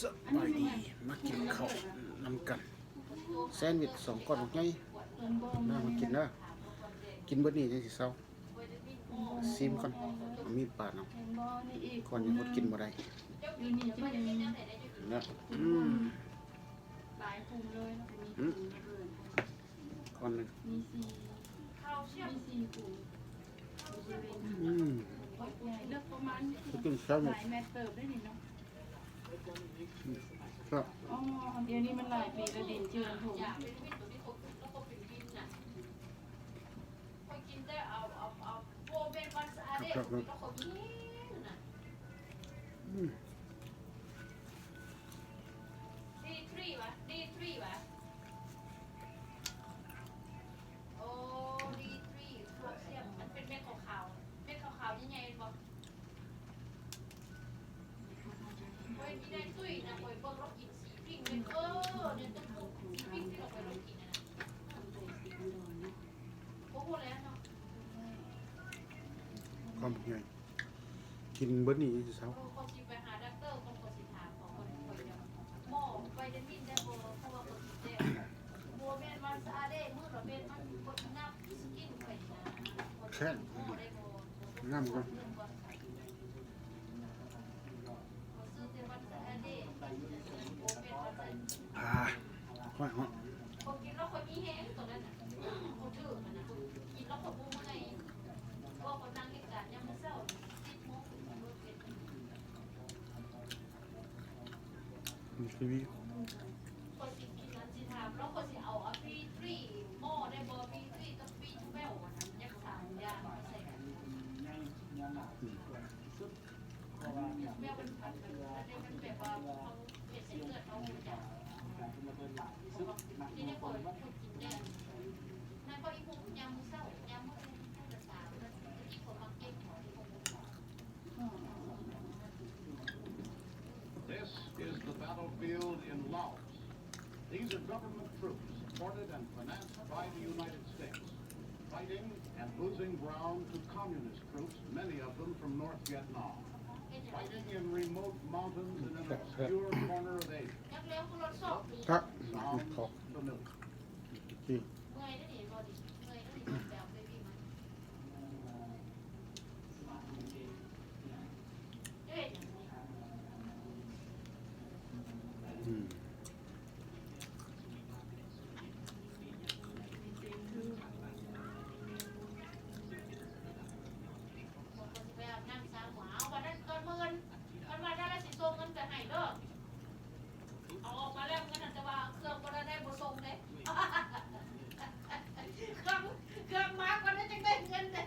ສະບາຍດີ ມາກິນເຂົ້ານຳກັນ ແຊນວິດສອງກ້ອນບັກໃຫຍ່ ມາ ມາກິນເດີ ກິນເບິດນີ້ຈັ່ງຊິເຊົາ ຊີມກ່ອນ ເອົາມີດປາດເອົາ ກ່ອນຍັງອົດກິນບໍ່ໄດ້ ອືມ ຫຼາຍພຸງເລີຍ ອືມ ກ້ອນໜຶ່ງ ມີສີ່ ມີສີ່ຂຸມ ອືມ ເລິກປະມານ ຄືກິນແຊນວິດ ຫຼາຍແມັດເຕີບໄດ໋ນີ້ເນາະ ແຊບ ອໍ ດຽວນີ້ມັນຫຼາຍປີແລ້ວ ດິນເຈື່ອນພຸ້ນ ຂ້ອຍກິນແຕ່ເອົາ ເອົາ ເອົາ ບໍ່ແມ່ນວັນສະອາເດດ ແຊບໆ ກິນແລ້ວຂ້ອຍມີແຮງນະ ອືມ ດີທຣີຫວາ ດີທຣີຫວາ ໂອ້ ດີທຣີ ຄາວຊຽມ ມັນເປັນເມັດຂາວໆ ເມັດຂາວໆ ໃຫຍ່ໆ ແມ່ນບໍ່? ຂ້ອຍມີນາຍຕຸ້ຍນະ ຂ້ອຍເບິ່ງລາວກິນສີພິງເລີຍ ເອີ ໃນຕຸ້ຍສີພິງທີ່ລາວໄປລາວກິນຫັ້ນນະ ບໍ່ຮູ້ແລ້ວເນາະ ຄວາມໃຫຍ່ ກິນເບິດນີ້ຍັງຊິເຊົາ ເອີ ຂ້ອຍຊິໄປຫາດັອກເຕີກ່ອນ ຂ້ອຍຊິຖາມເຂົາກ່ອນ ຂ້ອຍຈະໝໍ ໄວຕາມິນໄດ້ບໍ່ ເພາະວ່າຂ້ອຍກິນແລ້ວ ບໍ່ແມ່ນວັນສະອາເດດ ມື້ລະເມັດ ມັນບໍ່ນັບ ກິນໄປນະ ແຊບ ງາມກ່ອນ ອ່າ ຂ້ອຍເນາະ ຂ້ອຍກິນແລ້ວຂ້ອຍມີແຮງຕອນນັ້ນນະ ຂ້ອຍຖືກຫັ້ນນະ ກິນແລ້ວຂ້ອຍບໍ່ເມື່ອຍ ເພາະວ່າຂ້ອຍນັ່ງເຮັດການຍາມມື້ເຊົ້າ ສິບໂມງ ມີຊີວິດ ຂ້ອຍຊິກິນ ອັນຊິຖາມລາວ ຂ້ອຍຊິເອົາອັນບີທຣີໝໍ້ໄດ້ບໍ່? ບີທຣີກັບບີທະເວວ ອັນນັ້ນ ຢາກສາມຢ່າງມາໃສ່ກັນ ອືມ ແບບມັນ ມັນແບບວ່າເຮົາເຮັດໃຫ້ເລືອດເຮົາຮູ້ຈັກ ທີ່ໄດ້ຂ້ອຍ ຂ້ອຍກິນແຕ່ ນັ້ນກໍອີ່ຫຸງຍາມມື້ເຊົ້າ ຍາມມື້ອື່ນ ມື້ລະສາມ ແລ້ວຕະກີ້ຂ້ອຍມັກເກັບຂອງທີ່ຂ້ອຍ This is the battlefield in Laos. These are government troops supported and financed by the United States, fighting and losing ground to communist troops, many of them from North Vietnam, fighting in remote mountains in an obscure corner of Asia. ຄັກ Sounds familiar. ອືມ ບາງຄົນຊິໄປອາບນ້ຳຊາຫົວ ເອົາ ບັດນັ້ນຕອນມື້ອື່ນ ເພິ່ນວ່າຖ້າລະຊິສົ່ງເງິນໄປໃຫ້ເດີ ເອົາອອກມາແລ້ວເງິນຫັ້ນ ແຕ່ວ່າເຄື່ອງບໍ່ໄດ້ ບໍ່ສົ່ງເດ້ ເຄື່ອງ ເຄື່ອງມາກ່ອນ ຈັ່ງໄດ້ເງິນເດ້.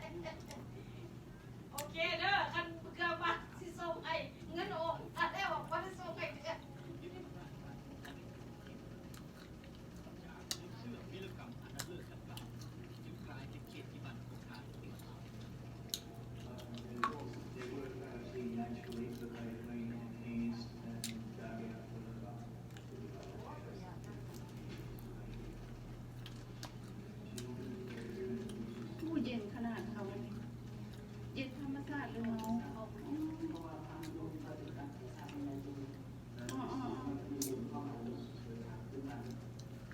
ໂອເຄເດີ ຄັນເກືອບາດຊິສົ່ງໃຫ້ ເງິນອອກມາແລ້ວ ບໍ່ໄດ້ສົ່ງໃຫ້ເທື່ອ. ໂອ້ ເຢັນຂະໜາດເຂົາ ເຢັນທຳມະຊາດເລີຍເນາະ. ອໍ ອໍ ອໍ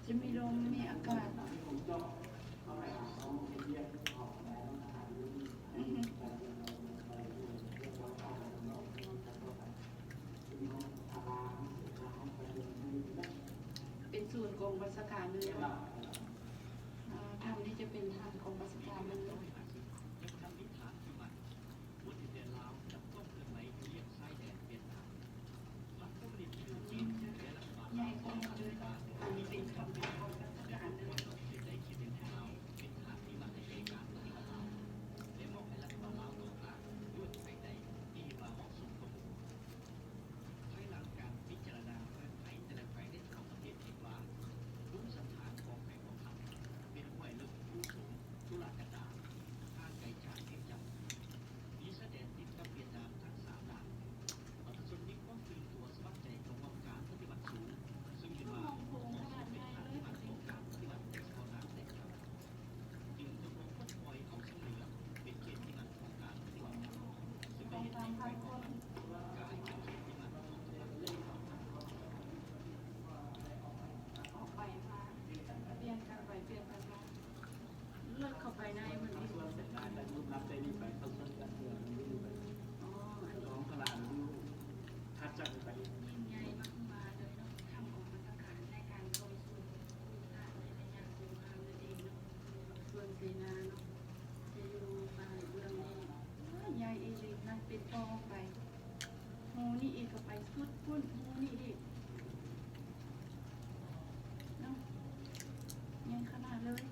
ຈະມີລົມ ມີອາກາດ. ອືຮຶ ເປັນສູນກອງບັນຊາການເລີຍເນາະ. ອ່າ ຖ້ຳນີ້ຈະເປັນຖ້ຳກອງບັນຊາການເລີຍ. ພຸ້ນ ຮູນີ້ອີກເນາະ ໃຫຍ່ຂະໜາດເລີຍ.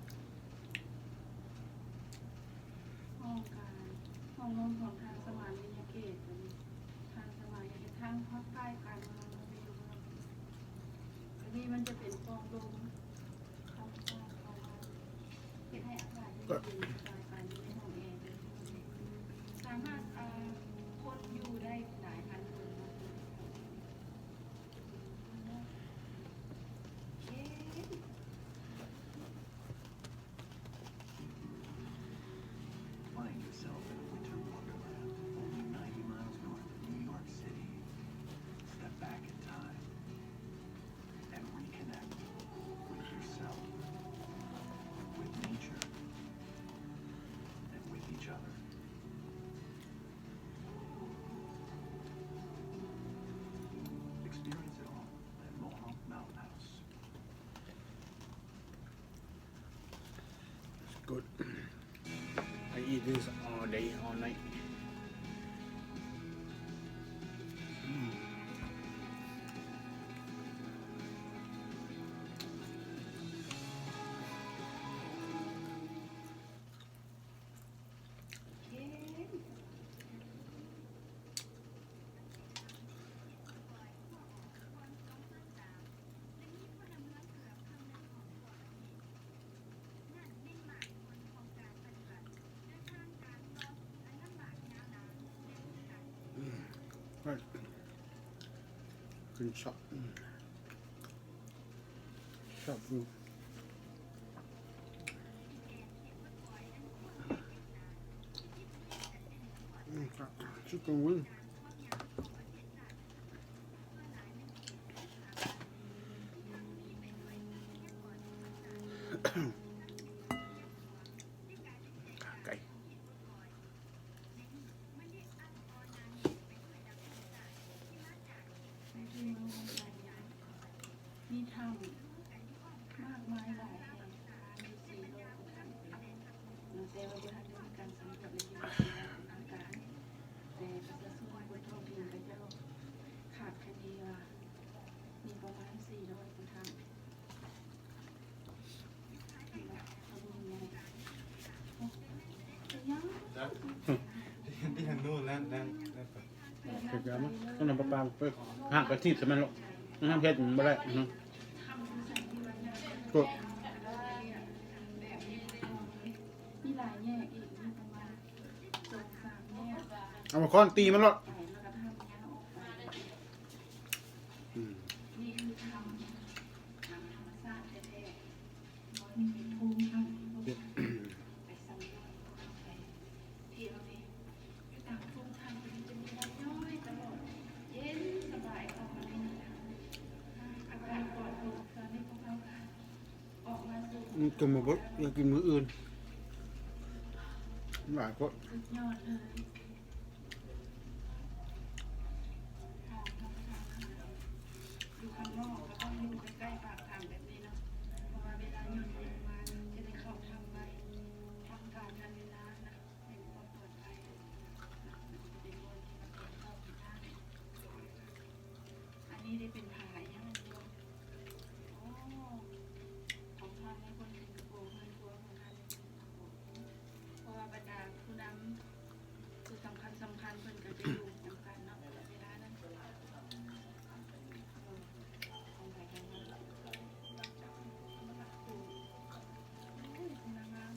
ຫ້ອງການ ຫ້ອງນອນຂອງທ່ານສະມານວິຍະເກດ ທ່ານສະມານວິຍະເກດ ທາງພາກໃຕ້ການເມືອງ ໂຕນີ້ມັນຈະເປັນປ່ອງລົມ ເຮັດໃຫ້ອາກາດເຢັນສະບາຍ ຢູ່ໃນຫ້ອງແອ ສາມາດ ເອີ ຄົນຢູ່ໄດ້ຫຼາຍພັນຄົນເນາະ. ເອີ Find yourself in a winter wonderland only ninety miles north of New York City. Step back in time and reconnect with yourself, with nature, and with each other. Experience it all at Mohawk Mountain House. It's good. I eat this all day, all night. Mm. ອືມ ກິນຊອບ ອືມ ຊອບຢູ່ ອືມ ຊິກິນວິງ. ຂາໄກ່ ມີຖ້ຳ ມາກມາຍຫຼາຍແຫ່ງ ປະມານຢູ່ສີ່ຮ້ອຍກວ່າຖ້ຳ ແຕ່ວ່າບໍ່ທັນໄດ້ມີການສຳຫຼວດ ແລະ ຢູ່ໃນເຂດທາງການ ແຕ່ປະຊາຊົນຄົນທ້ອງຖິ່ນເຂົາເຈົ້າຄາດຄະເນວ່າ ມີປະມານສີ່ຮ້ອຍກວ່າຖ້ຳ. ທີ່ທາງໂນ້ນແລ່ນ ແລ່ນ ແລ່ນໄປ ເຮັດຫຍັງ? ມັນນຳປະປາໄປ ຫາກະທິດໃສ່ມັນໂລດ ມັນທຳເຮັດມັນບໍ່ໄດ້ ອືຮຶ ໂອ້ ມີຫຼາຍແຍກອີກ ມີປະມານສອງສາມແຍກ ເອົາມາຄ້ອນຕີມັນໂລດ ອືມ ນີ້ຄືຖ້ຳ ຖ້ຳທຳມະຊາດແທ້ໆ. ອືມ ກິນບໍ່ເບິດ ຢາກກິນມື້ອື່ນ ຫຼາຍໂພດ. ສຸດຍອດເລີຍ ຫ້ອງທຳມະຊາດ ຢູ່ຂ້າງນອກກໍຕ້ອງຢູ່ໃກ້ໆປາກຖ້ຳແບບນີ້ເນາະ ເພາະວ່າເວລາຍົນລົງມາຈະໄດ້ເຂົ້າຖ້ຳໄວ ທຳການທັນເວລານະ ໃຫ້ຄວາມປອດໄພ ມັນຈະເປັນບ່ອນທີ່ວ່າເປັນເຂົ້າເປັນນ້ຳ ອັນນີ້ໄດ້ເປັນຜາອີ່ຫຍັງບໍ່? ໂອ້ ຂອງທ່ານໃນຄົນສິງກະໂປ ເຮືອນຄົວຂອງທ່ານ ເພາະວ່າບັນດາຜູ້ນຳ ຜູ້ສຳຄັນສຳຄັນເພິ່ນກໍຈະຢູ່ນຳກັນເນາະ ເວລານັ້ນ ຂອງໃຜຂອງມັນ ໂອ້ຍ ງາມ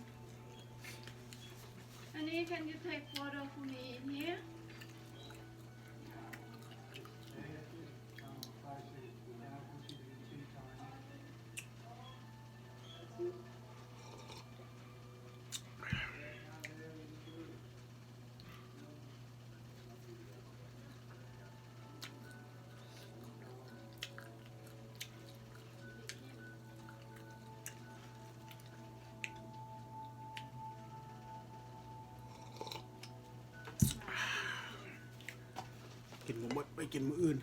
ໆ ອັນນີ້ can you take photo for me in here? ກິນບໍ່ໝົດ ໄປກິນມື້ອື່ນ.